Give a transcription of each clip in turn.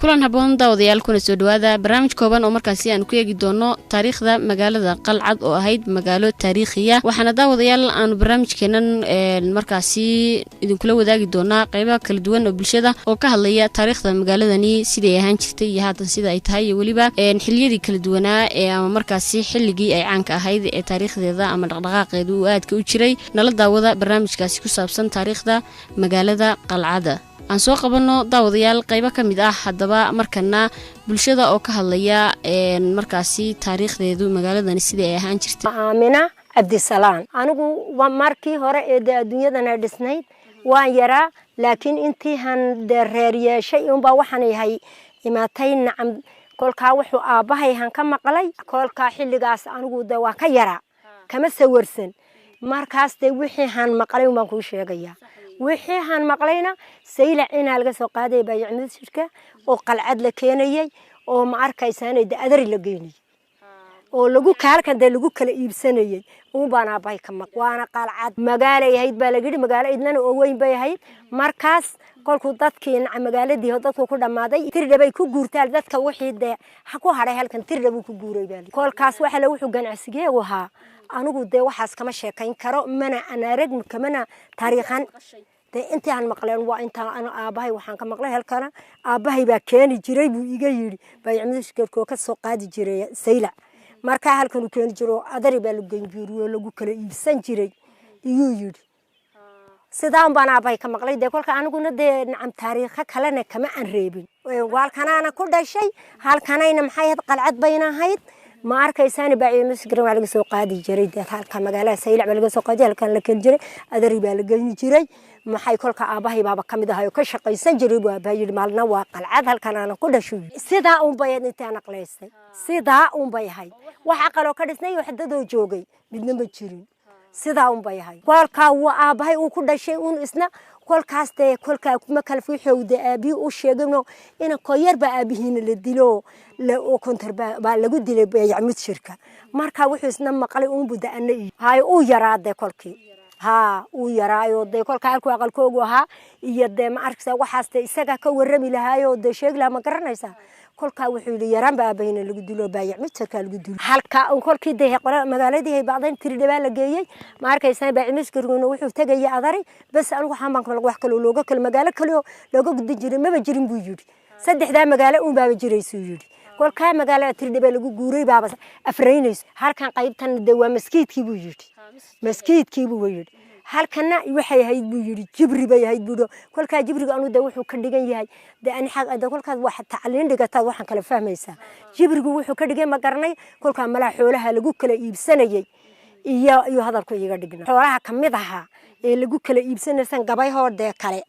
Kulan haboon, daawadayaal, kuna soo dhawaada barnaamij kooban oo markaasi aanu ku eegi doono taariikhda magaalada Qalcad oo ahayd magaalo taariikhiya. Waxaana, daawadayaal, aanu barnaamijkeenan markaasi idinkula wadaagi doonaa qeybaha kala duwan oo bulshada oo ka hadlaya taariikhda magaaladani, siday ahaan jirtay iyo haatan sida ay tahay, iyo weliba xiliyadii kala duwanaa ee ama markaasi xilligii ay caanka ahayd ee taariikhdeeda ama dhaqdhaqaaqeedu uu aadka u jiray. Nala daawada barnaamijkaasi ku saabsan taariikhda magaalada Qalcada. Aan soo qabanno, daawadayaal, qeybo ka mid ah haddaba markana bulshada oo ka hadlaya markaasi taariikhdeedu magaaladani sidai ay ahaan jirtay. Aamina Cabdisalaan. Anigu markii hore ee dee adduunyadan ay dhisnayd waan yaraa, laakiin intii han dee reer yeeshay unbaa waxaan yahay imaatay. Nacam, kolkaa wuxuu aabbahay han ka maqlay kolkaa xilligaas anigu dee waan ka yaraa, kama sawarsan. Markaas dee wixii han maqlay unbaan kuu sheegayaa. Wixii han maqlayna, Saylac inaa laga soo qaadaya baayacmudshirka oo Qalcad la keenayay oo, ma arkaysaana, de Adari la geynayay oo lagu halkan dee lagu kala iibsanayay uun baan aabbahay ka maq. Waana Qalcad magaalay ahayd baa laga yidhi, magaalo idlana oo weyn bay ahayd. Markaas kolkuu dadkii naca magaaladii dadku ku dhammaaday, Tirdhabay ku guurtaan dadka. Wixii dee ku hadhay halkan Tirdhabuu ku guuray baa. Kolkaas waxa la wuxuu ganacsigeegu ahaa, anigu dee waxaas kama sheekayn karo, mana aan arag, kamana taariikhan. Dee intii aan maqleen waa intaa aabbahay waxaan ka maqlay. Halkana aabbahay baa keeni jiray buu iga yidhi baayacmudashkarkoo ka soo qaadi jiray Saylac. Markaa halkanuu keeni jiro, Adari baa lagu geyn jiray oo lagu kala iibsan jiray, iyuu yidhi. Sidaan baan aabbahay ka maqlay. Dee kolka aniguna dee nacam taariikho kalena kama aan reebin. Halkanaana ku dhashay, halkanayna maxay ahayd, Qalcad bayna ahayd, ma arkaysaani. Baaciyo waa laga soo qaadi jiray dee halka magaalada Saylac baa laga soo qaadi, halkan la keeni jiray, Adari baa la geyni jiray. Maxay kolka aabbahay baaba ka mid ahay oo ka shaqaysan jiray buu aabbahay yidhi. Maalna waa Qalcad, halkan aanan ku dhashay. Sidaa uun bay intaan aqlaystay, sidaa uun bay ahayd. Wax aqaloo ka dhisnay, wax dadoo joogay midna ma jirin, sidaa un bay ahayd. Kolkaa wuu aabbahay uu ku dhashay uun isna kolkaas dee kolkaa kuma kala wuxuu dee aabihii u sheegayno ina koyar baa aabihiina la dilo oo kontar baa lagu dilay yacmud shirka. Marka wuxuu isna maqlay uunbu da-ana iyo hay uu yaraa dee kolkii haa uu yaraayo dee kolkaa halkuu aqalkoogu ahaa iyo dee, ma arkaysaa, waxaas dee isaga ka warrami lahaayoo dee sheegi lahaa, ma garanaysaa. Kolkaa wuxuu yidhi yaraan baa aabahina lagu dilo, baayacmidjarkaa lagu dilo halka un. Kolkii dee qola magaaladii hay bacdayn Tiridhabaa la geeyey, ma arkaysaa. Baayacmidjarkuna wuxuu tegayay Adari bas. Anigu waxaan baan kale wax kaloo looga kale magaalo kaleo looga gudan jiray maba jirin buu yidhi. Saddexdaa magaalo uun baaba jiraysuu yidhi. Kolkaa magaalada Tiridhabaa lagu guuray baaba afraynayso. Halkan qaybtan dee waa maskiidkii buu yidhi, maskiidkii buu yidhi. Halkana waxay ahayd buu yidhi jibri bay ahayd buu yidhi. Kolkaa jibriga anu de wuxuu ka dhigan yahay de ani xaq de kolkaas wax tacliin dhigataad waxaan kala fahmaysaa. Jibrigu wuxuu ka dhigay ma garanay. Kolkaa malaha xoolaha lagu kala iibsanayay iyo hadalku iiga dhigna xoolaha ka mid ahaa ee lagu kala iibsanaysan gabayhoo dee kale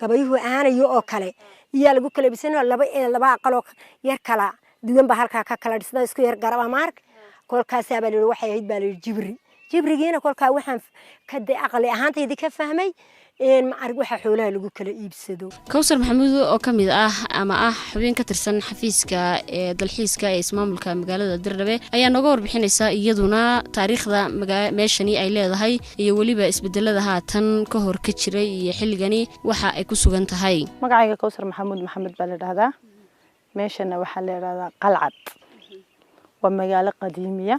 gabayuhu aanayo oo kale iyaa lagu kala iibsanayo. Laba aqaloo yar kala duwan baa halkaa ka kala dhisna, isku yar garab amaark. Kolkaasaa baa la yidhi waxay ahayd baa la yidhi jibri. Jibrigiina kolkaa waxaan ka de aqli ahaantaydii ka fahmay ma arag waxa xoolaha lagu kala iibsado. Kowsar Maxamuud oo ka mid ah ama ah xubin ka tirsan xafiiska ee dalxiiska ee ismaamulka magaalada Dirdhabe ayaa nooga warbixinaysa iyaduna taariikhda meeshani ay leedahay iyo weliba isbedelada haatan ka hor ka jiray iyo xilligani waxa ay ku sugan tahay. Magacayga Kowsar Maxamuud Maxamed baa la dhahdaa. Meeshana waxaa la yidhahdaa Qalcad. Waa magaalo qadiimiya,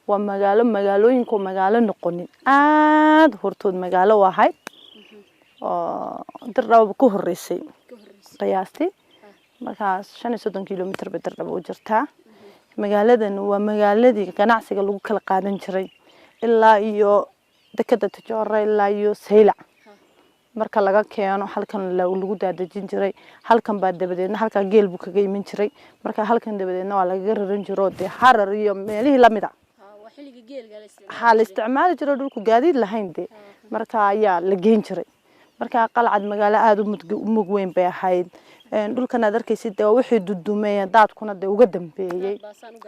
waa magaalo magaalooyinku magaalo noqonin aada hortood magaalo u ahayd oo Dirdhaba ku horeysay qiyaastii. Markaas 35 kilomitr bay Dirdhaba u jirtaa. Magaaladan waa magaaladii ganacsiga lagu kala qaadan jiray ilaa iyo dekeda Tajoora ilaa iyo Saylac. Marka laga keeno halkan lagu daadejin jiray. Halkan baa dabadeedna halkaa geel buu kaga iman jiray. Marka halkan dabadeedna waa lagaga raran jiro dee Harar iyo meelihii lamid a waxaa la isticmaali jiray. Dhulku gaadiid lahayn dee marka ayaa la geyn jiray. Marka Qalcad magaalo aada u mug weyn bay ahayd. Dhulkan aad arkaysid dee waa wixii dudumay, daadkuna dee uga dambeeyey.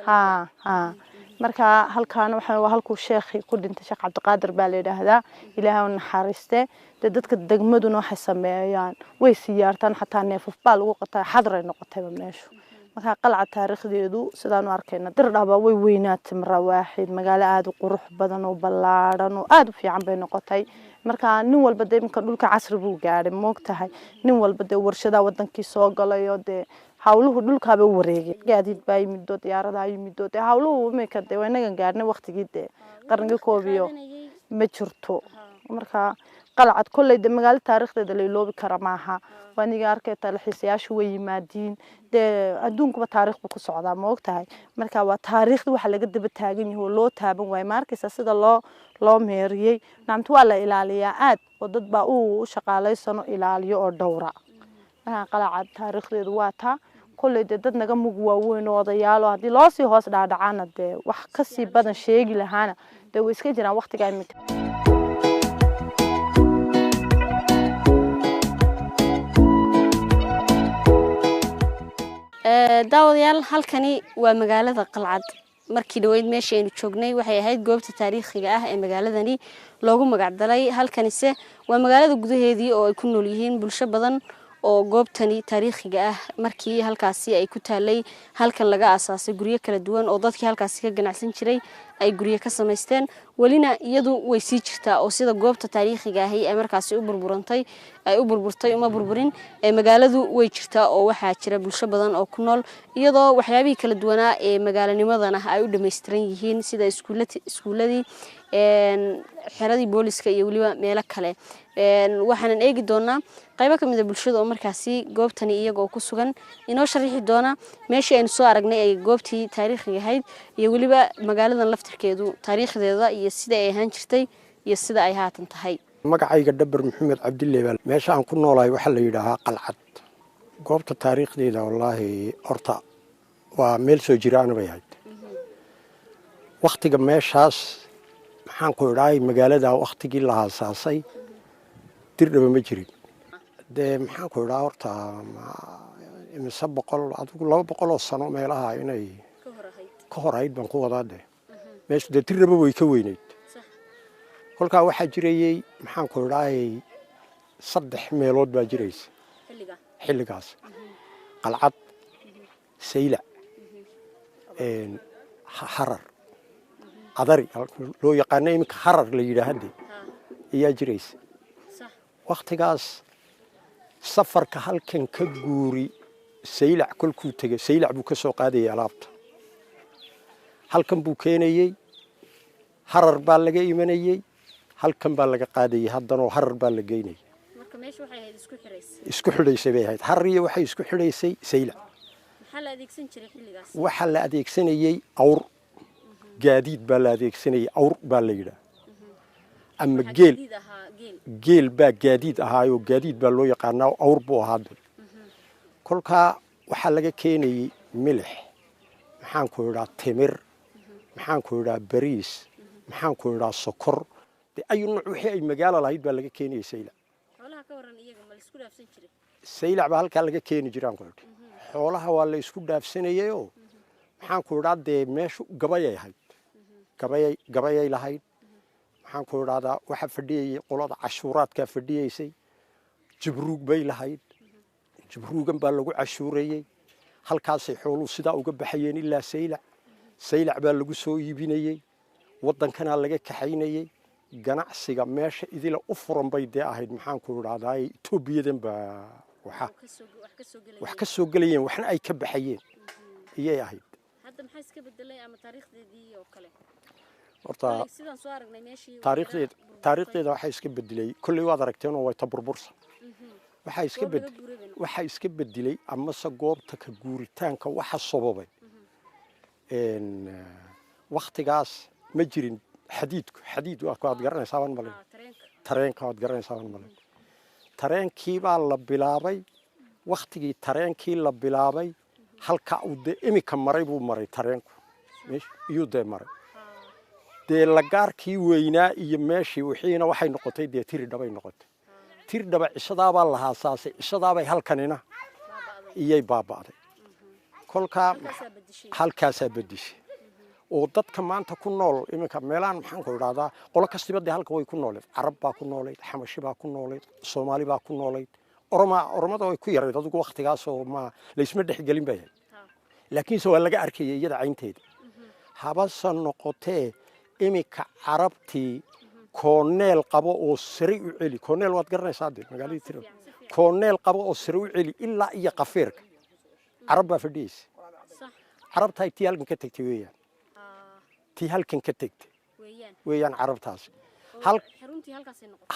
Ha marka halkaana waxa waa halkuu sheekhi ku dhintay. Sheekh Cabdiqaadir baa la yidhaahdaa, Ilaahay u naxariiste. Dee dadka degmaduna waxay sameeyaan way siyaartaan, xataa neefaf baa lagu qataa, xadray noqotayba meeshu. Marka Qalcad taariikhdeedu sidaan u arkayna, Dirdhaba way weynaatay mara waaxid, magaalo aada u qurux badan oo ballaadhan oo aada u fiican bay noqotay. Marka nin walba dee iminka dhulka casri buu gaadhay, moog tahay, nin walba dee warshadaa wadankii soo galayo dee. Hawluhu dhulkaaba wareegay, gaadiid baa yimid, diyaaradaha yimid. Dee hawluhu imika dee waa inagan gaadhnay waqtigii dee qarniga koob iyo ma jirto. Marka Qalcad kolley dee magaalo taariikhdeeda la iloobi kara maaha. Waa niga arkay, dalxiisayaashu way yimaadiin. Dee adduunkuba taariikh buu ku socdaa, ma ogtahay? Marka waa taariikhda waxa laga daba taagan yahay oo loo taaban waayo. Ma arkaysaa sida loo meeriyey? Nacamti, waa la ilaaliyaa aad oo dad baa u shaqaalaysano, ilaaliyo oo dhowra. Marka Qalcad taariikhdeedu waa taa. Kolley dee dad naga mug waaweyn oo odayaalo, haddii loosii hoos dhaadhacaana dee wax kasii badan sheegi lahaana dee way iska jiraan waqtigaa iminka. Daawadayaal, halkani waa magaalada Qalcad. Markii dhaweyd meesha aynu joognay waxay ahayd goobta taariikhiga ah ee magaaladani loogu magacdalay. Halkanise waa magaalada gudaheedii oo ay ku nool yihiin bulsho badan oo goobtani taariikhiga ah markii halkaasi ay ku taalay halkan laga aasaasay guryo kala duwan oo dadkii halkaasi ka ganacsan jiray ay guryo ka samaysteen. Welina iyadu way sii jirtaa oo sida goobta taariikhiga ahi ay markaasi u burburantay ay u burburtay uma burburin. Magaaladu way jirtaa oo waxaa jira bulsho badan oo ku nool, iyadoo waxyaabihii kala duwanaa ee magaalanimadana ay u dhammaystiran yihiin, sida iskuuladii, xeradii booliska iyo weliba meelo kale. Waxaanan eegi doonaa qaybo ka mid a bulshada oo markaasi goobtani iyaga oo ku sugan inoo sharaxi doona meeshii aynu soo aragnay ay goobtii taariikhiga ahayd iyo weliba magaaladan laftirkeedu taariikhdeeda iyo sida ay ahaan jirtay iyo sida ay haatan tahay. Magacayga Dhabar Maxamed Cabdille baa. Meesha aan ku noolahay waxaa la yidhaahaa Qalcad. Goobta taariikhdeeda wallaahi horta waa meel soo jiraana bay ahayd. Wakhtiga meeshaas, maxaan ku idhahay, magaalada wakhtigii la aasaasay Dirdhaba ma jirin. Dee maxaan ku idhaha, horta imise boqol, adigu 200 oo sano meelaha inay ka hor ahayd baan ku wadaa. Dee meeshu dee Dirdhaba way ka weyneyd. Kolkaa waxaa jirayey, maxaan ku idhahay, saddex meelood baa jiraysa xilligaas: Qalcad, Saylac, Harar. Adari loo yaqaano iminka Harar la yidhaahade ayaa jiraysa wakhtigaas. Safarka halkan ka guuri Saylac kolkuu tegay, Saylac buu ka soo qaadayay alaabta, halkan buu keenayey. Harar baa laga imanayey, halkan baa laga qaadayey, haddanoo Harar baa la geynayay. Isku xidhaysay bay ahayd. Harar iyo waxay isku xidhaysay Saylac. Waxaa la adeegsanayey awr, gaadiid baa la adeegsanayey. Awr baa la yidhaah ama geel. Geel baa gaadiid ahaayoo gaadiid baa loo yaqaanaa, awr buu ahaa. Kolkaa waxaa laga keenayey milix, maxaan ku idhaa, timir, maxaan ku idhaa, bariis, maxaan ku idhaa, sokor. Dee ayu nooc wixii ay magaalo lahayd baa laga keenayay Saylac. Saylac baa halkaa laga keeni jiraan ku idhi. Xoolaha waa la isku dhaafsanayeyoo, maxaan ku idhaa, dee meeshu gabayay ahayd, gabayay lahayd. Maxaan ku idhahdaa, waxaa fadhiyayay qolada cashuuraadkaa fadhiyaysay. Jibruug bay lahayd, jibruugan baa lagu cashuurayey. Halkaasay xooluhu sidaa uga baxayeen ilaa Saylac. Saylac baa lagu soo iibinayey, waddankanaa laga kaxaynayey. Ganacsiga meesha idila u furan bay dee ahayd. Maxaan ku idhahdaa, Etoobiyadan baa waxa wax ka soo gelayeen, waxna ay ka baxayeen iyay ahayd. Horta taariikhdeeda waxaa iska bedelay kolley waad aragteenoo way ta burbursa. Waxaa iska bedelay amase goobta ka guuritaanka waxa sababay, wakhtigaas ma jirin xadiidku. Xadiid waad garanaysaa baan malay, tareenka waad garanaysaa baan malay. Tareenkii baa la bilaabay. Wakhtigii tareenkii la bilaabay, halka uu dee iminka maray buu maray tareenku, iyuu dee maray. Dee lagaarkii weynaa iyo meeshii wixiina waxay noqotay dee Tiridhabay noqotay. Tiridhaba cishadaabaa la haasaasay, cishadaabay halkanina iyay baaba'day. Kolkaa halkaasaa bedishay oo dadka maanta ku nool iminka meelahan, maxaan ku idhahdaa, qolo kastiba dee halka way ku nooleed. Carab baa ku noolayd, Xamashi baa ku noolayd, Soomaali baa ku noolayd, Oroma, Oromada way ku yarayd adigu wakhtigaasoo ma laysma dhexgelin bay ahayd, laakiinse waa laga arkayay iyada caynteeda. Habase noqotee iminka Carabtii kooneel qabo oo sare u celi. Kooneel waad garanaysaa dee, magaaladii Tiro kooneel qabo oo sare u celi ilaa iyo Qafiirka. Carab baa fadhiyeysa. Carabtahay tii halkan ka tegtay weeyaan, tii halkan ka tegtay weeyaan carabtaasi.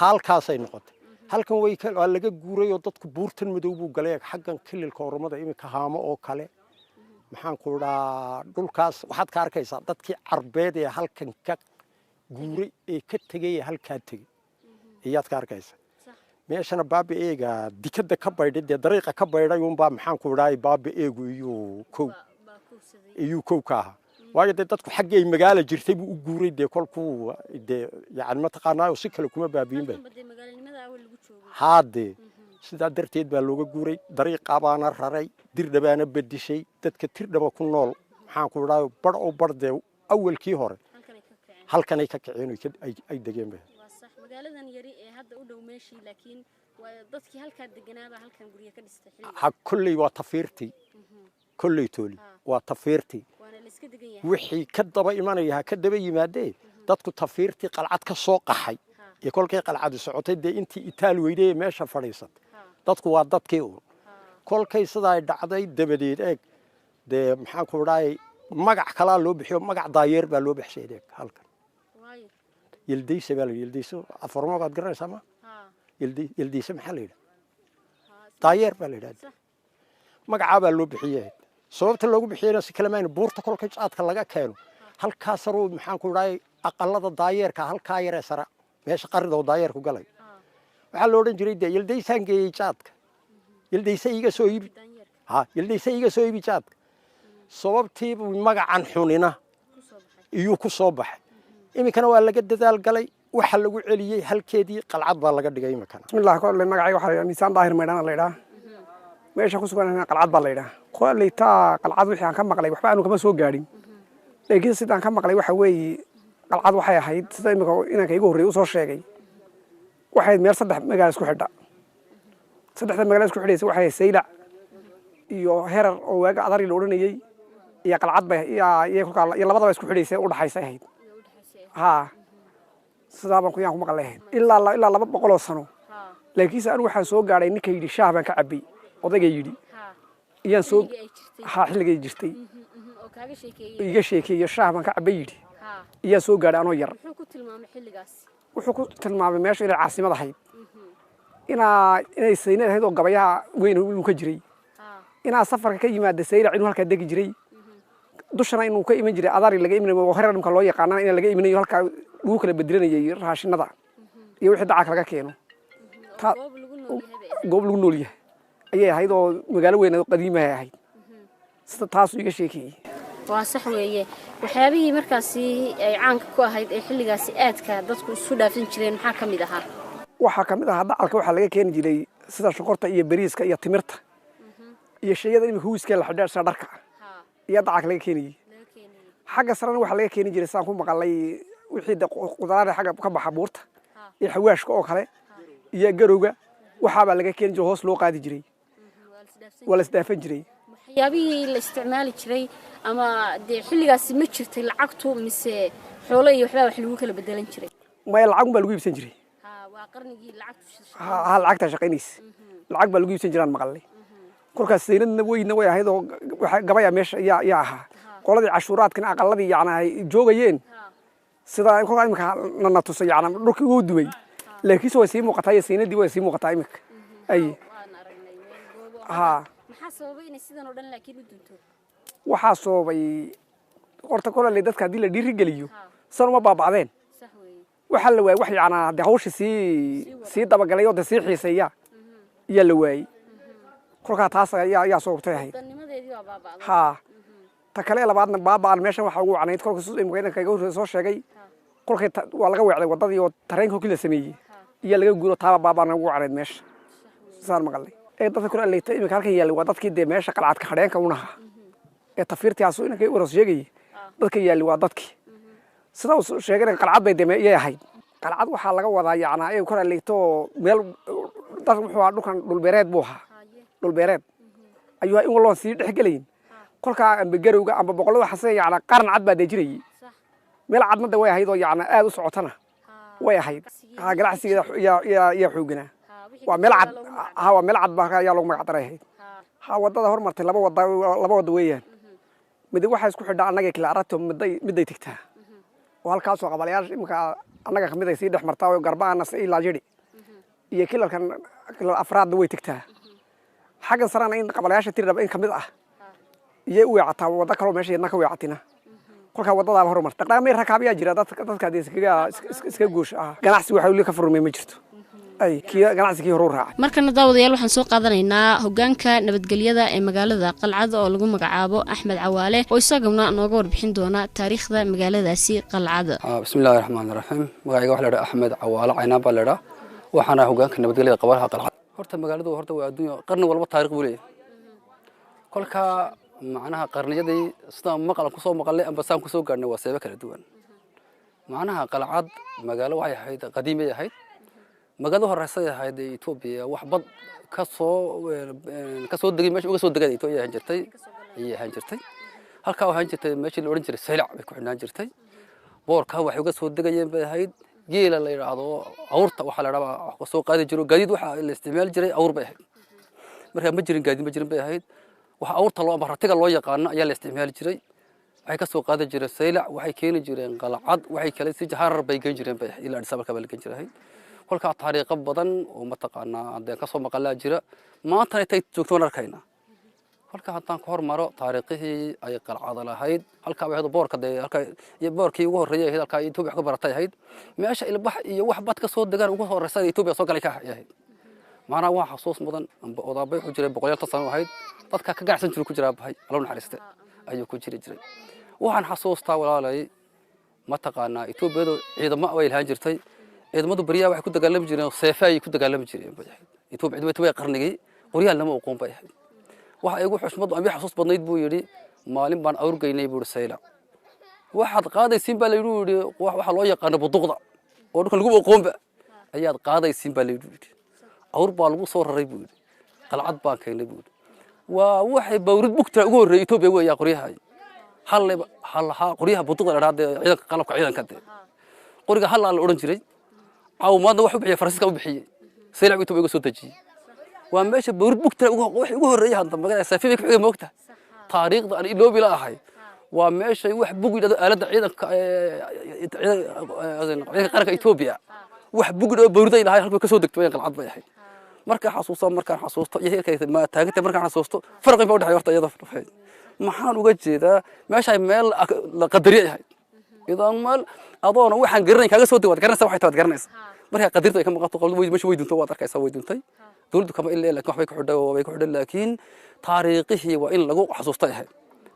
Halkaasay noqotay. Halkan way waa laga guuray oo dadku buurtan madow buu galay, xaggan kililka Oromada iminka Haamo oo kale. Maxaan ku idhaa, dhulkaas waxaad ka arkaysaa dadkii Carbeed ee halkan ka guuray ee ka tegay ee halkaa tegey iyaad ka arkaysaa. Meeshana baaba eega dikadda ka baydhay, dee dariiqa ka baydhay unbaa, maxaan ku idhaay, baaba eegu iyuu kow, iyuu kow ka ahaa. Waayo dee dadku xaggii ay magaala jirtay buu u guuray. Dee kolkuu dee yani mataqaanaayo si kale kuma baabiyin ba haadee. Sidaa darteed baa looga guuray. Dariiqa baana raray, Dirdhabaana bedishay. Dadka Tirdhaba ku nool, maxaan ku idhaay, bar oo bar dee awalkii hore halkanay ka kaceen oo ay degeen ba. Magaaladan yari ee hadda u dhow meeshii, laakiin dadkii halkaa deganaaba halkan guryo ka dhistay. Ha, kolley waa tafiirtii, kolley tooli waa tafiirtii. Wixii ka daba imanaya ha ka daba yimaadee. Dadku tafiirtii Qalcad ka soo qaxay iyo kolkay Qalcadi socotay, dee intii itaal weyday ee meesha fadhiisatay, dadku waa dadkii uun. Kolkay sidaa dhacday dabadeed, eeg dee, maxaan ku idhaayay, magac kalaa loo bixiyo, magac daayeer baa loo baxshay. Eeg halkan Yeldeyse baa la yidhi. Yeldeyse afarmoogaad garanaysaa ma? Yeldeyse maxaa la yidhaha? Daayeer baa la yidhaha. Magacaa baa loo bixiyey. Sababta loogu bixiyeyna si kale mayna, buurta kolka jaadka laga keeno halkaa saruu, maxaan ku idhaayay, aqalada daayeerka halkaa yaree sara, meesha qarida oo daayeerku galay, waxaa la odhan jiray dee Yeldaysaan geeyey jaadka, Yeldayse iiga soo iibi, ha, Yeldayse iiga soo iibi jaadka. Sababtiibuu magacan xunina iyuu ku soo baxay. Iminkana waa laga dadaal galay, waxa lagu celiyey halkeedii, Qalcad baa laga dhigay iminkana. Bismillah. Kolley magacayga waxaa la yidhaha Miisaan Daahir Maydhana la yidhaha. Meesha ku sugan Qalcad baa la yidhaha. Kolley taa Qalcad wixii aan ka maqlay waxba aanu kama soo gaadhin, laakiin sidaan ka maqlay waxa weeye, Qalcad waxay ahayd, sida imika inanka igu horreeyay usoo sheegay, waxay ahayd meel saddex magaalo isku xidha. Saddexda magaalo isku xidhaysa waxay ahayd Saylac iyo Herar oo waaga Adari la odhanayey iyo Qalcad bay iyo kolkaa iyo labadaba isku xidhaysay u dhaxaysay ahayd. Haa, sidaa baan kuyaan ku maqlay ahayd ilaa 200 oo sano. Laakiinse anigu waxaan soo gaadhay ninka yidhi shaah baan ka cabbay, odayga yidhi iyaan soo, haa, xilligay jirtay iga sheekeeyo, shaah baan ka cabbay yidhi, iyaan soo gaadhay anoo yar. Wuxuu ku tilmaamay meesha inay caasimad ahayd, inay saynad ahayd oo gabayaha weyn inuu ka jiray, inaa safarka ka yimaada Saylac inuu halkaa degi jiray, dushana inuu ka iman jiray Adari laga imanay oo Herar dhimka loo yaqaanana in laga imanayo, halkaa lagu kala bedelanayay raashinada iyo wixii dacalka laga keeno. Goob lagu nool yahay ayay ahayd oo magaalo weyn oo qadiimahay ahayd. Sida taasuu iga sheekeeyey. Waa sax weeye. Waxyaabihii markaasi ay caanka ku ahayd ee xilligaasi aadka dadku isu dhaafin jireen maxaa ka mid ahaa? Waxaa ka mid ahaa dacalka waxaa laga keeni jiray sida sokorta iyo bariiska iyo timirta iyo shayada imika huwiska la xidhaa, sida dharka iyo dacalka laga keenayey. Xagga sarena waxaa laga keeni jiray, sidaan ku maqalay, wixii de qudaarada xagga ka baxa buurta iyo xawaashka oo kale iyo garowga. Waxaabaa laga keeni jiray, hoos loo qaadi jiray, waa la isdhaafan jiray. Waxyaabihii la isticmaali jiray ama dee xilligaasi ma jirtay lacagtu mise xoolo iyo waxbaa wax lagu kala bedelan jiray? Maya, lacag baa lagu iibsan jiray. Waa qarnigii lacagtu. Ha, lacagtaa shaqaynaysa, lacag baa lagu iibsan jiraan maqalay. Kolkaas saynadna weyna way ahayd oo gabaya meesha yaa ahaa qoladii cashuuraadkana aqaladii yacna ay joogayeen. Sida kolkaa imika nana tusay, yacna dhulkii wuu dumay, laakiinse way sii muuqataa iyo saynadii way sii muuqataa imika ay. Ha. Maxaa sababay inay sidan oo dhan laakiin u dunto? Waxaa sababay horta kolale dadka haddii la dhiiri geliyo san uma baaba'deen. Waxaa la waayey wax yacnaa dee hawsha sii dabagalay oo dee sii xiiseeya iyaa la waayey. Kolkaa taas ayaa sababtay ahayd. Haa, ta kale labaadna baaba'an meeshan waxaa ugu wacnayd kolka imika inanka iga horreeya soo sheegay, kolkay waa laga weecday waddadii oo tareenka kolkii la sameeyey iyaa laga guuro. Taaba baaba'an ugu wacnayd meesha saan maqalnay. Ee dadka kule aleyta imika halkan yaallay waa dadkii dee meesha Qalcadka hadheenka unahaa ee tafiirtaasu inanka waras sheegayay. Dadka yaallay waa dadkii sida uu sheegay. Qalcad bay dee iyay ahayd. Qalcad waxaa laga wadaa yacnaa ee kor aleyto meel dad wuxuu ahaa dhulkan dhulbeereed buu ahaa, dhulbeereed ayuu in walloon sii dhex gelayin. Kolkaa amba garowga amba boqollada xase yacnaa qaran cad baa dee jirayay. Meel cadna de way ahayd oo yacnaa aad u socotana way ahayd. Ha, ganacsigeeda yaa xooganaa. Waa meel cad, ha, waa meel cad baa ayaa loogu magac daray ahayd. Ha, wadada hormartay laba wada, laba wada weeyaan. Mid waxay isku xidhaa annaga kila aragto, miday tegtaa oo halkaasoo qabalayaasha imika annaga kamid ay sii dhex martaa oo garbaana ilaa jidhi iyo kilalkan kilal afraadna way tegtaa. Xaggan sarana in qabalayaasha tirdhaba in kamid ah iyay u weecataa waddo kaloo meesha yadna ka weecatina. Kolkaa waddadaaba horumarta, dhaqdhaqaaqmay rakaabiyaa jira, dadka dee iskaga iska goosha ah. Ganacsi waxa weli ka furmay ma jirto, ay kii ganacsi kii hore u raacay. Markana daawadayaal, waxaan soo qaadanaynaa hogaanka nabadgelyada ee magaalada Qalcad oo lagu magacaabo Axmed Cawaale, oo isaguna nooga warbixin doona taariikhda magaaladaasi Qalcad. Bismi illahi raxmaan raxiim. Magacayga waxa la idhaha Axmed Cawaale Caynaan baa la idhaha, waxaana hogaanka nabadgelyada qabalaha Qalcad. Horta magaaladu horta waa adduunya, qarni walba taariikh buu leeyahay. Kolka macnaha qarniyadii sidaan maqal kusoo maqalnay amba saan kusoo gaadhnay waa seebo kala duwan. Macnaha Qalcad magaalo waxay ahayd qadiimay ahayd, magaalada horeysay ahayd ee Etoobiya wax bad kasoo degay meesha uga soo degay Etoobiya ahaan jirtay, ayay ahaan jirtay. Halkaa ahaan jirtay meeshii la odhan jiray Saylac bay ku xidhnaan jirtay. Boorka waxay uga soo degayeen bay ahayd. Geela la yidhaahdo awrta waxaa la idhaha wax soo qaadi jiro gaadiid, waxa la isticmaali jiray awr bay ahayd. Markaa ma jirin gaadiid, ma jirin bay ahayd. Waxa awrta loo ama ratiga loo yaqaano ayaa la isticmaali jiray. Waxay ka soo qaadi jireen Saylac, waxay keeni jireen Qalcad, waxay kale si Harar bay geen jireen bay ahayd, ilaa Addis Ababa la geen jiray. Kolkaa taariikho badan oo mataqaanaa haddeen kasoo maqalaa jira, maantana intay joogto waan arkaynaa. Kolka haddaan ka hormaro taariikhihii ay Qalcada lahayd, halkaa bay ahayd boorka dee, halkaa iyo boorkii ugu horreeyay ahayd, halkaa Etoobiya wax ka baratay ahayd. Meesha ilbax iyo wax bad ka soo degaan ugu horreysa Etoobiya soo galay ka ahayd. Macnaha waa xasuus mudan amba odaabay wuxuu jiray 150 sano ahayd, dadka ka ganacsan jiray ku jiraa bahay, Alla naxariiste, ayuu ku jiri jiray. Waxaan xasuustaa walaalay, mataqaanaa Etoobiyadu ciidamo way lahaan jirtay. Ciidamadu beriyaha waxay ku dagaalami jireen seefa ayay ku dagaalami jireen bay ahayd. Etoobiya ciidamada Etoobiya qarnigii qoryaha lama aqoon bay ahayd. Waxa igu xushmad ama xasuus badnayd buu yidhi, maalin baan awr geynay buu yidhi Saylac. Waxaad qaadaysiin baa layidhi yidhi waxa loo yaqaano buduqda oo dhulkan lagu aqoonba ayaad qaadaysiin baa layidhi yidhi. Awr baa lagu soo raray buu yidhi, Qalcad baan keenay buu yidhi. Waa waxay bawrid bugta ugu horreeyay Etoobiya weeyaa qoryaha halleba hal qoryaha buduqda la dhahaa dee, ciidanka qalabka ciidanka dee qoriga hal la odhan jiray. Caawimaadna wax u bixiyay Faransiiska u bixiyey, Saylac Etoobiya uga soo dejiyey. Waa meesha bawrid bugta waxay ugu horreeyay hadda magaalada saafi bay ku xigay moogta. Taariikhda aan iloobi la ahay waa meeshay wax bug yidhahdo aaladda ciidanka ciidanka qaranka Etoobiya, wax bug oo bawriday lahay halkay ka soo degto Qalcad bay ahayd. Markaan xasuusto, markaan xasuusto iyo heerkay ma taaganta, markaan xasuusto farqi baa u dhexeeya horta iyada. Maxaan uga jeedaa? Meeshay meel la qadariyay ahayd, idan meel adoona waxaan garanayn kaaga soo dego waad garanaysaa, waxay tahay waad garanaysaa. Markaa qadirta ay ka maqato qolada way meesha way dunto, waad arkaysaa way duntay. Dowladdu kama ilaa, laakiin waxbay ku xidhay, way ku xidhay, laakiin taariikhihii waa in lagu xasuustay ahayd.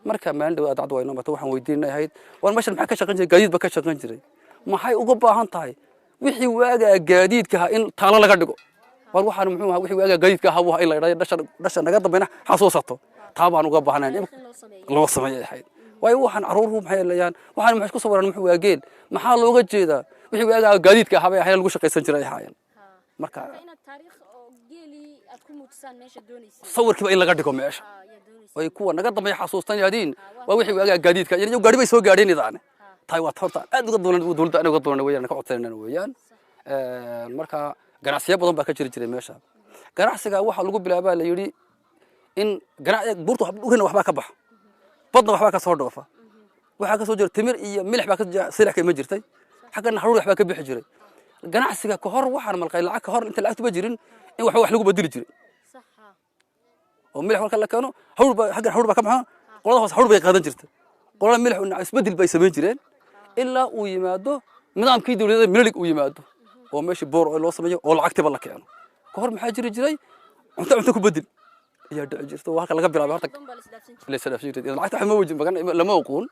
Marka maalin dhow dacdu way noo martay, waxaan weydiinay ahayd, war meeshan maxaa ka shaqayn jiray? Gaadiid ba ka shaqayn jiray. Maxay uga baahan tahay wixii waagaa gaadiidka ahaa in taalo laga dhigo? War waxaan muxuu ahaa wixii waagaa gaadiidka ahaa buu ahaa in la idhahdo, dhasha naga dambayna xasuusato, taa baan uga baahnayn loo sameeyay ahayd. Waayo waxaan caruuruhu maxay leeyaan, waxaan maxay isku sawiraan, muxuu waa geel, maxaa looga jeedaa? Wixii waagaa gaadiidka ahaa bay ahayd, lagu shaqaysan jiray ay ahaayeen. Marka sawirkiiba in laga dhigo meesha ay kuwa naga dambeeya xasuustan yidhahdiin waa wixii waagaa gaadiidka iyo gaari bay soo gaadheen idaane tahay. Waa horta aad uga doonan dowladda, anaga uga doonan weeyaan, ka codsanayna weeyaan. Marka ganacsiyo badan baa ka jiri jiray meesha. Ganacsiga waxaa lagu bilaabaa la yidhi in buurta dhulkana waxbaa ka baxa, badna waxbaa ka soo dhoofa. Waxaa ka soo jira timir iyo milix baa ka Saylac ka iman jirtay, xaggana haruur waxbaa ka bixi jiray. Ganacsiga ka hor waxaan malqay lacag ka hor inta lacagtu ba jirin in waxba wax lagu bedeli jiray oo milix marka la keeno haruur baa xaggan haruur baa ka baxa, qolada hoose haruur bay qaadan jirtay, qolada milix isbedel bay samayn jireen ilaa uu yimaado nidaamkii dowladda Minilig uu yimaado oo meeshii boor loo sameeyo oo lacagtiba la keeno. Ka hor maxaa jiri jiray? Cunto cunto ku bedel ayaa dhici jirta oo halka laga bilaabay horta la isdhaafsan jiray. Lacagta wax ma wajin magan lama aqoon.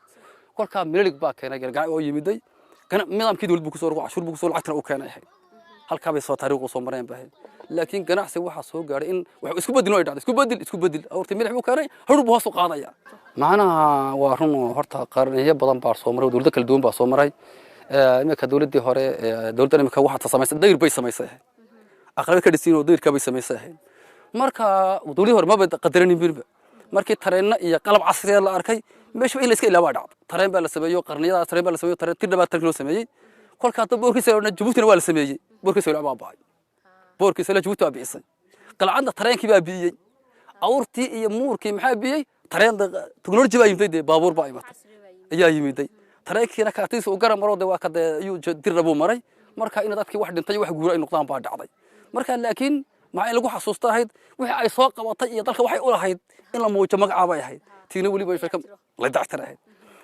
Kolkaa Minilig baa keenay gargaar oo yimiday nidaamkii dowlad buu kusoo rogo, cashuur buu kusoo, lacagtana uu keenay ahayd. Halkaa bay soo taariikh u soo mareen bay ahayd. Laakiin ganacsi waxaa soo gaaray in wax isku bedel ay dhacdo, isku bedel isku bedel, awrtii milix buu keenay, haruur buu hoos u qaadaya. Macnaha waa run oo horta qarniyo badan baa soo maray, dowlado kala duwan baa soo maray. Iminka dowladdii hore, dowladdan iminka waxaa samaysay dayr bay samaysay ahayd, aqlaba ka dhisin oo dayrka bay samaysay ahayd. Marka dowladii hore maba qadaranin birba. Markii tareenna iyo qalab casriya la arkay, meesha in la iska ilaawaa dhacdo. Tareen baa la sameeyo qarniyadaas, tareen baa la sameeyo, tareen tir baa tareen loo sameeyey. Kolka hadda boorkiisa Jabuutina waa la sameeyey, boorkiisa baa ba'ay, boorkiisa la Jabuuti baa bi'isay, Qalcadna tareenkii baa bi'iyey. Awrtii iyo muurkii maxaa biyey? Tareen technology baa yimday, dee baabuur baa imatay ayaa yimiday. Tareenkiina kaartiisa uu garan maro, dee waa ka dee ayuu dirna buu maray. Marka in dadkii wax dhintay, wax guura ay noqdaan baa dhacday. Marka laakiin maxaa in lagu xasuusta ahayd? Wixii ay soo qabatay iyo dalka waxay u lahayd in la muujo magacaa bay ahayd. Tiina weliba shirka la dactir ahayd.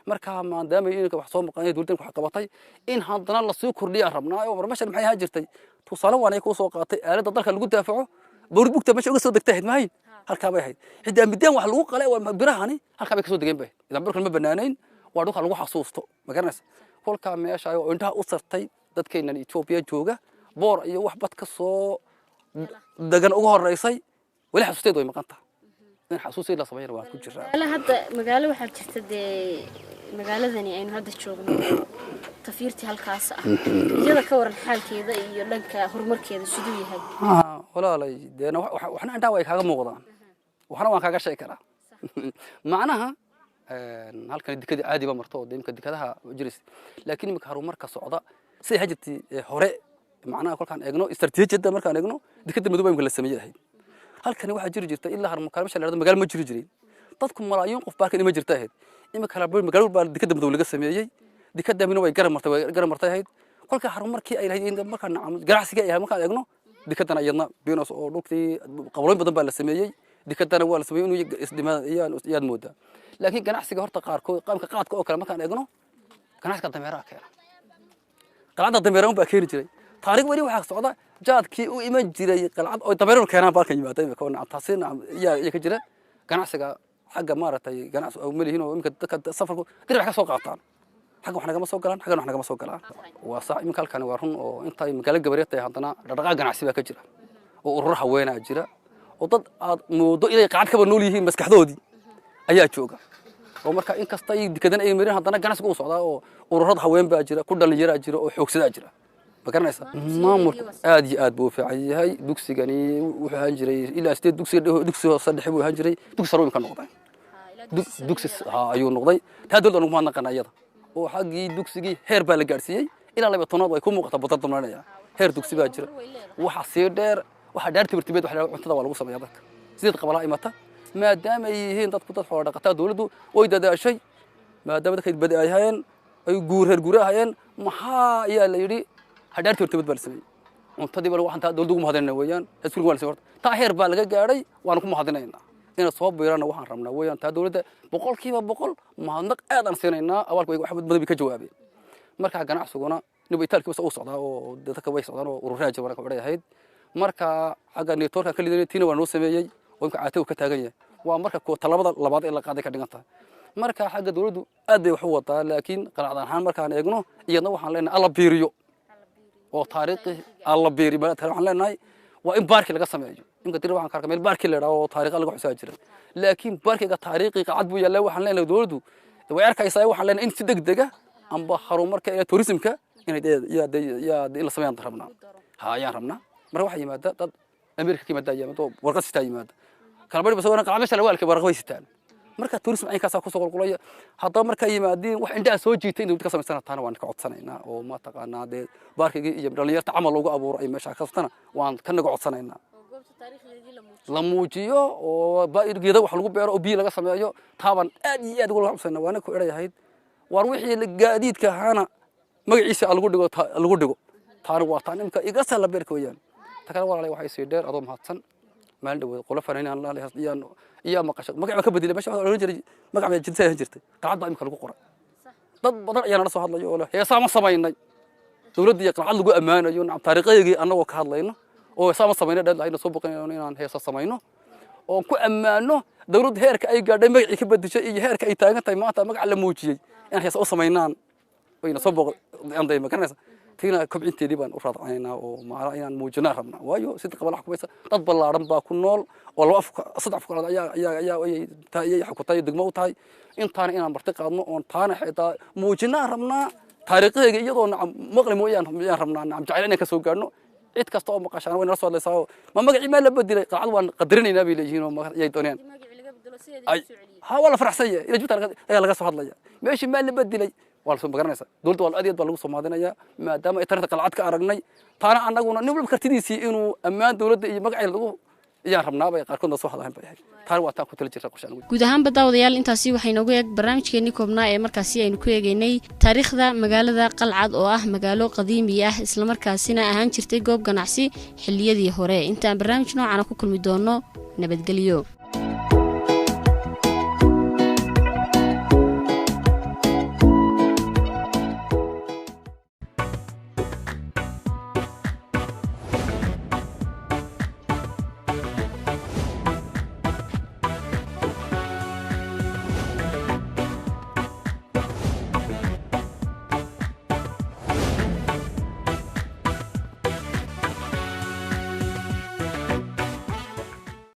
Marka maadaama inka wax soo maqan, dowladdan wax qabatay, in haddana lasii kordhiyaan rabnaa. Oo meeshan maxay ahaan jirtay? Tusaale waan ay kuu soo qaatay aaladda dalka lagu daafaco, bawrid bugta meesha uga soo degtay ahayd, mahayn? Halkaa bay ahayd. Xitaa midaan wax lagu qalay waa birahani, halkaa bay kasoo degeen bay. Idan birkan ma banaanayn, waa dhulka lagu xasuusto, ma garanaysa? Kolkaa meesha oo indhaha u sartay dadkeennan Etoobiya jooga, boor iyo wax bad ka soo degan uga horeysay, weli xasuusteed way maqan tahay. In xasuusteed la sameeyana waan ku jiraa. Magaalo hadda, magaalo waxaa jirta dee magaaladani aynu hadda joogno, tafiirtii halkaas ah. Iyada ka waran xaalkeeda iyo dhanka horumarkeeda siduu yahay? Walaalay, deena waxna indhaha way kaaga muuqdaan, waxna waan kaaga sheegi karaa. Macnaha halkan dekadii caadi ba marto oo dee imika dekadaha jiraysa, laakiin imika horumarka socda siday hajirtii hore. Macnaha kolkaan eegno istaraatiijiyadda, markaan eegno dekada madow imika la sameeyey ahayd. Halkani waxaa jiri jirta ilaa harmukaale meesha la yidhahdo magaalo ma jiri jirin, dadku malaayiin qof baa halkan ima jirta ahayd. Imika magaalo baa dekada madow laga sameeyey, dekada mina way garan martay, way garan martay ahayd. Kolka horumarkii ay lahayd markaan nacam ganacsigii ay lahayd markaan eegno, dekadana iyadna binos oo dhulkii qablooyin badan baa la sameeyey, dekadana waa la sameeyey inuu isdhima iyaad moodaa. Laakiin ganacsiga horta qaarkood, qaamka qaadka oo kale markaan eegno, ganacsiga dameeraha keena, qalcadda dameeraha baa keeni jiray. Taariikh weli waxaa socda jaadkii u iman jiray qalcad oo dameeruhu keenaan baalkan yimaada imika oo nacam. Taasi nacam iyaa ka jira ganacsiga xagga maaragtay ganacsi oo ma lihiin oo imika dadka safarku dirac ka soo qaataan, xagga wax nagama soo galaan, xaggana wax nagama soo galaan. Waa sax, iminka halkani waa run oo intay magaalo gabareed tahay, haddana dhaqdhaqaaq ganacsi baa ka jira oo ururo haweenaa jira oo dad aad moodo inay qacad kaba nool yihiin maskaxdoodii ayaa jooga. Oo marka inkasta ay dekadan ay marin, haddana ganacsiga uu socdaa oo ururada haween baa jira, ku dhallinyaraa jira oo xoogsadaa jira, ma garanaysa? Maamulku aad iyo aad buu u fiican yahay. Dugsigani wuxuu ahaan jiray ilaa sideed dugsiga, dugsi hoose dhexe buu ahaan jiray, dugsi sare ka noqday, dugsi ha ayuu noqday. Taa dowladda ugu mahadnaqana iyada oo xaggii dugsigii heer baa la gaadhsiiyey ilaa 12aad way ku muuqataa badar damlanaya, heer dugsi baa jira. Waxa sii dheer, waxa dheer timirtimeed, waxa cuntada waa lagu sameeyaa. Dadka sideed qabalaa imata, maadaama ay yihiin dadku dad xoolo dhaqataa, dowladdu way dadaashay. Maadaama dadka badi ay hayeen, ay guur reer guura hayeen, maxaa ayaa la yidhi? Hadhaar timirtimeed baa la sameeyey, cuntadii baa waxaan taa dowladdu ugu mahadinayna weeyaan. Iskuulka waa la sameeyey horta, taa heer baa laga gaadhay, waanu ku mahadinaynaa. Inaad soo biirana waxaan rabnaa weeyaan. Taa dowladda 100% mahadnaq aad aan siinaynaa, abaalka wax badan bay ka jawaabeen. Marka ganacsiguna niba itaalkiisa uu socdaa oo dadka way socdaan oo ururaa jira marka waxay ahayd. Marka xagga networka ka lidanay, tiina waa noo sameeyey oo imka caate uu ka taagan yahay. Waa marka kuwa talabada labaad ee la qaaday ka dhigan tahay. Marka xagga dowladdu aad bay wax u wadaa, laakiin qalacdan ahaan markaan eegno, iyadna waxaan leenahay alla biiriyo oo taariikhi alla biiriyo. Waxaan leenahay waa in baarki laga sameeyo. Imka dir waxaan ka arkay meel baarki la yidhaahdo oo taariikha laga xusaa jira, laakiin baarkiga taariikhi qacad buu yaallaa. Waxaan leenahay dowladdu way arkaysaa, waxaan leenahay in si degdega amba horumarka ee tourismka inay yaa in la sameeyaan rabnaa, ha ayaan rabnaa. Marka waxaa yimaada dad Amerika ka yimaada, yimaada oo warqad sitaa yimaada kala bari basoo qalab meesha la waalka warqad way sitaan. Marka tourism aynkaasaa kusoo qulqulaya. Haddaba markaa yimaadiin wax indhaha soo jiitay in dowladda ka samaysana, taana waan ka codsanaynaa. Oo ma taqaanaa dee baarkigii iyo dhallinyarta camal loogu abuuro ay meesha ka sabtana, waan ka naga codsanaynaa la muujiyo oo geeda wax lagu beero oo biyo laga sameeyo. Taabaan aad iyo aad uga codsanaa, waana ku erayahayd waar wixii gaadiidka ahaana magaciisa lagu dhigo, lagu dhigo. Taana waa taan imka iga sala beerka weeyaan. Ta kale walaalay, waxay sii dheer adoo mahadsan. Maalin dhaweed qolo fanaanaan iyaan iyaa maqasho magac baa ka bedelay meesha waxaa oran jiray, magac baa jinsi ahaan jirtay, qalcad baa imka lagu qoray. Dad badan ayaa nala soo hadlayo oo leh heesaa ma samaynay dowladda iyo qalcad lagu ammaanayo, nacam taariikhaygii annagoo ka hadlayno oo heesaa ma samaynay dheed lahayna soo boqonayno inaan heesa samayno oon ku ammaano dowladda heerka ay gaadhay, magacii ka bedeshay iyo heerka ay taagan tahay maanta, magaca la muujiyey inaan heesa u samaynaan wayna soo boqanday, ma garanaysa? Tiina kobcinteedii baan u raadcinaynaa oo maala inaan muujinaan rabnaa. Waayo sida qabala xukumaysa dad ballaaran baa ku nool oo laba af saddex af kalaad ayaa ayay xukutay degmo u tahay. Intaana inaan marti qaadno oon taana xitaa muujinaan rabnaa taariikhayga iyadoo nacam maqli mooyaan ayaan rabnaa, nacam jacayl inaan ka soo gaadhno. Cid kasta oo maqashaan way nala soo hadlaysaa oo ma magacii maa la bedelay, qalcad waan qadarinaynaa bay leeyihiin oo ayay doonayaan. Ha waa la faraxsan yahay ila jibta ayaa laga soo hadlaya meeshii maa la bedelay, waa lasoo magaranaysa. Dowladda waa aad iyo aad baa lagu soo mahadinayaa maadaama ay tarinta qalcad ka aragnay. Taana annaguna nin walba kartidiisii inuu ammaan dowladda iyo magaceeda lagu Iyaan rabnaabay qaarkoodna soo hadlahan bay ahayd. Taana waa taan ku tali jirta qorshe anigu. Guud ahaanba daawadayaal, intaasi waxay noogu eeg barnaamijkeenii koobnaa ee markaasi aynu ku eegeynay taariikhda magaalada Qalcad oo ah magaalo qadiimi ah, islamarkaasina ahaan jirtay goob ganacsi xilliyadii hore. Intaan barnaamij noocana ku kulmi doono, nabadgelyo.